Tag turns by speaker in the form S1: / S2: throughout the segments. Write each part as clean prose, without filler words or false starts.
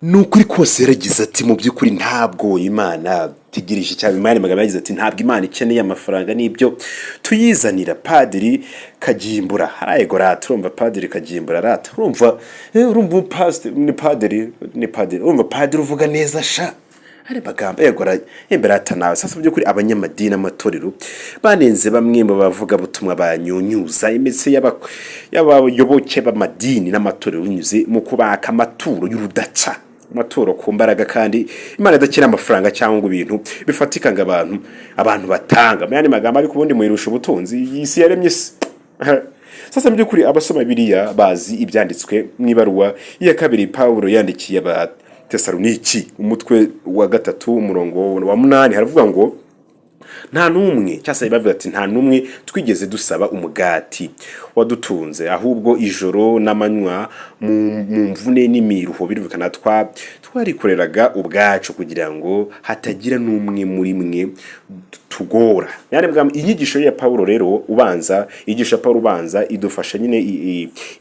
S1: Ni ukuri kose, yaragize ati: "Mu by'ukuri ntabwo Imana itegereje cyane." Imana magambo yagize ati: "Ntabwo Imana ikeneye amafaranga n'ibyo tuyizanira." Padiri Kagimbura harayego rata, urumva Padiri Kagimbura rata, urumva urumva pasiteri ni padiri, ni padiri, urumva padiri uvuga neza sha, hari magambo yego imbere rata nawe. Sasa mu by'ukuri abanyamadini, amatorero banenze bamwe mu bavugabutumwa banyunyuza imitsi y'abayoboke b'amadini n'amatorero binyuze mu kubaka amaturo y'urudaca, amaturo ku mbaraga, kandi Imana idakeneye amafaranga cyangwa ngo ibintu bifatika ngo abantu batanga. Mu yandi magambo, ariko ubundi muyirusha ubutunzi iyi si yaremye isi? Sasa mu by'ukuri abasoma Bibiliya bazi ibyanditswe mu ibaruwa ya kabiri Pawulo yandikiye Abatesaloniki, umutwe wa 3, umurongo wa 8, haravuga ngo nta n'umwe, cyangwa se bavuga ati: "Nta n'umwe twigeze dusaba umugati wadutunze, ahubwo ijoro n'amanywa mu mvune n'imiruho," birumvikana, twarikoreraga ubwacu kugira ngo hatagira n'umwe muri mwe tugora. Yani inyigisho ya Paulo rero ubanza, inyigisho ya Paulo ubanza idufasha nyine,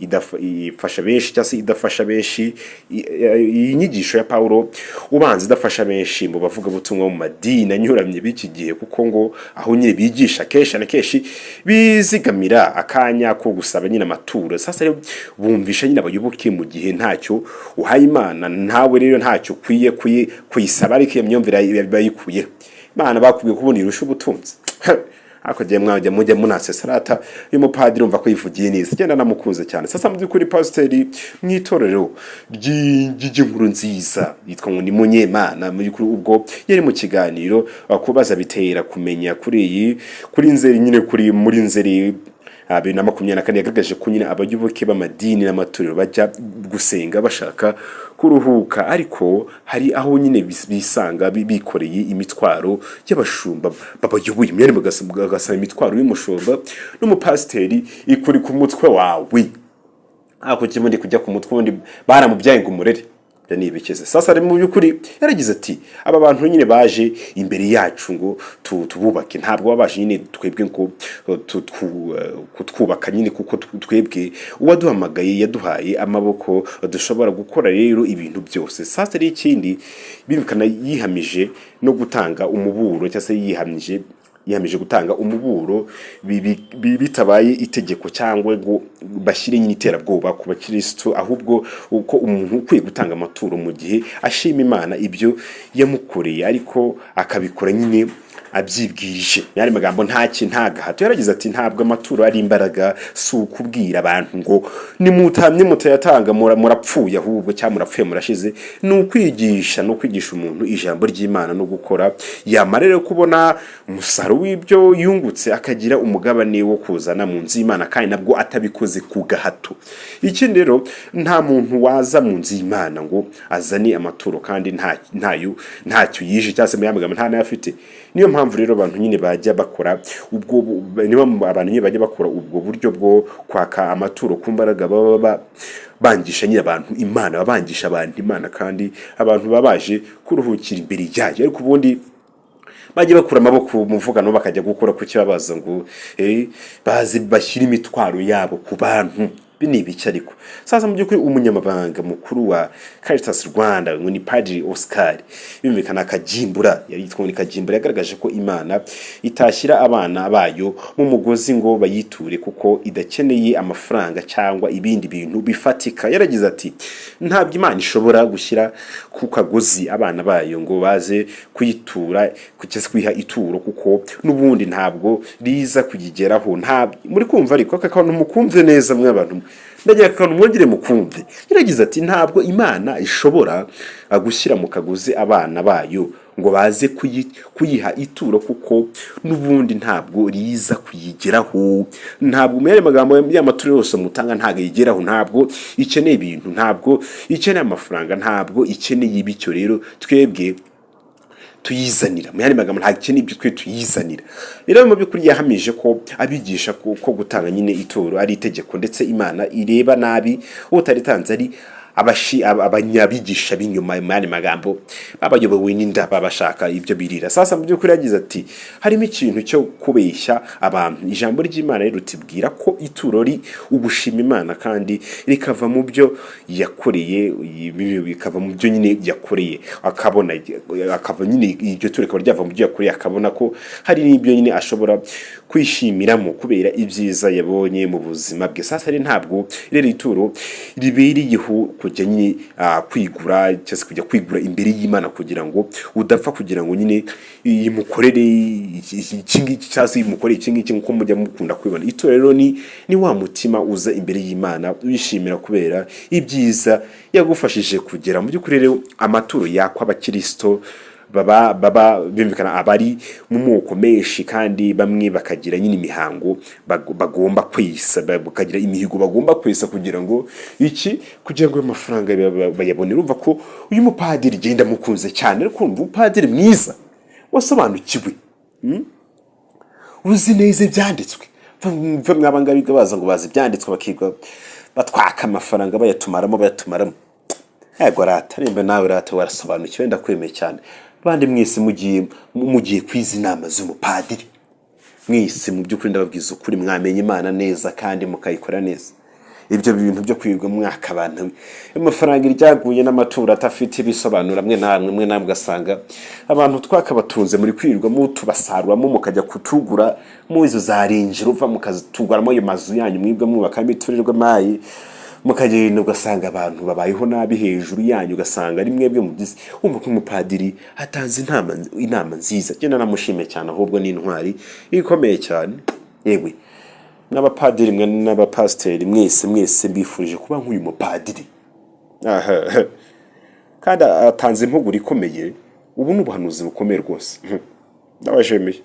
S1: ifasha benshi cyangwa se idafasha benshi. Iyi nyigisho ya Paulo ubanza idafasha benshi mu bavugabutumwa mu madini anyuramye b'iki gihe, kuko ngo aho nyine bigisha kenshi na kenshi bizigamira akanya ko gusaba nyine amaturo. Sasa rero bumvisha nyine abayoboke mu gihe ntacyo uhaye Imana, ntawe rero ntacyo ukwiye kuyisaba. Ariko iyo myumvire bayikuye Imana bakubwiye kubona irusha ubutunzi. Ariko gihe mwajya mujya munasesarata, uyu mupadiri umva ko yivugiye neza, genda namukunze cyane. Sasa mu by'ukuri pasiteri mu itorero ry'inkuru nziza yitwa ngo ni Munyemana, mu by'ukuri ubwo yari mu kiganiro kubaza bitera kumenya kuri iyi kuri Nzeri nyine, kuri muri Nzeri 2024, yagaragaje ko nyine abayoboke b'amadini n'amatorero bajya gusenga bashaka kuruhuka, ariko hari aho nyine bisanga bikoreye imitwaro y'abashumba babayoboye. Mwene bagasaba imitwaro y'umushumba n'umupasiteri ikuri ku mutwe wawe, ako kimwe kujya ku mutwe wundi baramubyaye ngo umurere. Ibyo ni ibikize. Sasa rero mu by'ukuri yaragize ati: "Aba bantu nyine baje imbere yacu ngo tububake, ntabwo baba baje nyine twebwe ngo kutwubaka nyine, kuko twebwe uwaduhamagaye yaduhaye amaboko dushobora gukora rero ibintu byose." Sasa rero ikindi birumvikana, yihamije no gutanga umuburo, cyangwa se yihamije gutanga umuburo bitabaye itegeko cyangwa ngo bashyire nyine iterabwoba ku bakirisitu, ahubwo uko umuntu ukwiye gutanga amaturo mu gihe ashima Imana ibyo yamukoreye, ariko akabikora nyine abyibwirije. Mu yandi magambo, nta gahato. Yaragize ati: "Ntabwo amaturo ari imbaraga, si ukubwira abantu ngo nimutamye mutayatanga murapfuye ahubwo, cyangwa murapfuye murashize. Ni ukwigisha umuntu ijambo ry'Imana no gukora. Yamara rero kubona umusaruro w'ibyo yungutse, akagira umugabane wo kuzana mu nzu y'Imana, kandi nabwo atabikoze ku gahato. Ikindi rero, nta muntu waza mu nzu y'Imana ngo azane amaturo kandi ntayo ntacyo yije, cyangwa se mu yandi magambo nta nayo afite. Niyo mpamvu rero abantu nyine bajya bakora ubwo niyo mpamvu abantu nyine bajya bakora ubwo buryo bwo kwaka amaturo ku mbaraga, baba bangisha nyine abantu Imana, babangisha abantu Imana, kandi abantu baba baje kuruhukira imbere yayo. Ariko ubundi bajye bakura amaboko mu muvugano bakajya gukora ku kibabaza ngo baze bashyire imitwaro yabo ku bantu. Ibi ni ibiki?" Ariko sasa mu by'ukuri umunyamabanga mukuru wa Caritas Rwanda ngo ni Padiri Oscar, birumvikana Kagimbura, yari yitwa ngo ni Kagimbura, yagaragaje ko Imana itashyira abana bayo mu mugozi ngo bayiture kuko idakeneye amafaranga cyangwa ibindi bintu bifatika. Yaragize ati: "Ntabwo Imana ishobora gushyira ku kagozi abana bayo ngo baze kuyitura cyangwa se kuyiha ituro, kuko n'ubundi ntabwo riza kuyigeraho." Ntabwo muri kumva, ariko aka kantu mukumve neza mwe abantu, ndagira akantu mwongere mukumve. Yaragize ati: "Ntabwo Imana ishobora gushyira mu kagozi abana bayo ngo baze kuyiha ituro, kuko n'ubundi ntabwo riza kuyigeraho. Ntabwo, mu yandi magambo, y'amaturo yose mutanga ntabwo ayigeraho. Ntabwo ikeneye ibintu, ntabwo ikeneye amafaranga, ntabwo ikeneye ibicyo rero twebwe tuyizanira. Mu yandi magambo, ntabwo ikeneye ibyo twe tuyizanira." Rero mu by'ukuri yahamije ko abigisha ko gutanga nyine ituro ari itegeko, ndetse Imana ireba nabi utaritanze ari Abanyabigisha b'inyuma, mu yandi magambo babayobowe n'inda, babashaka ibyo birira. Sasa mu by'ukuri yagize ati harimo ikintu cyo kubeshya abantu. Ijambo ry'Imana rero ritubwira ko ituro ri ugushima Imana kandi rikava mu byo yakoreye, bikava mu byo nyine yakoreye akabona, akava nyine iryo turo rikaba ryava mu byo yakoreye, akabona ko hari n'ibyo nyine ashobora kwishimiramo kubera ibyiza yabonye mu buzima bwe. Sasa rero ntabwo rero ituro ribereyeho kujya nyine kwigura cyangwa se kujya kwigura imbere y'Imana kugira ngo udapfa, kugira ngo nyine imukorere iki ngiki cyangwa se imukorere iki ngiki, nk'uko mujya mukunda kubibona. Ituro rero ni wa mutima uza imbere y'Imana wishimira kubera ibyiza yagufashije kugera. Mu by'ukuri rero amaturo yakwa abakirisito baba bumvikana abari mu moko menshi, kandi bamwe bakagira nyine imihango bagomba kwesa, bakagira imihigo bagomba kwesa kugira ngo iki, kugira ngo ayo mafaranga bayabone. Urumva ko uyu mupadiri genda mukunze cyane, ariko urumva umupadiri mwiza wasobanukiwe, uzi neza ibyanditswe. Mva mwaba ngabiga baza ngo bazi ibyanditswe, bakigwa batwaka amafaranga, bayatumaramo bayatumaramo. Yego rata, nimba nawe rata warasobanukiwe, ndakwemeye cyane. Bandi mwese mugiye kwiza inama z'umupadiri mwese, mu by'ukuri ndababwiza ukuri, mwamenya Imana neza kandi mukayikora neza. Ibyo bintu byo kwirirwa mwaka abantu amafaranga iryaguye n'amaturo atafite ibisobanuro, amwe namwe mwe namwe ugasanga abantu twakabatunze muri kwirirwa mutubasaruramo, mukajya kutugura mu izo za rinjira uva, mukazituguramo ayo mazu yanyu mwibwa mwubaka imiturirwa mayi, mukagenda ugasanga abantu babayeho nabi hejuru yanyu, ugasanga ari mwebwe mugize. Wumva ko umupadiri atanze inama nziza, genda namushimiye cyane, ahubwo ni intwari ikomeye cyane. Yewe n'abapadiri mwe n'abapasiteri mwese mwese, mbifurije kuba nk'uyu mupadiri. Aha. Kandi atanze impuguro ikomeye. Ubu ni ubuhanuzi bukomeye rwose, ndabashimiye.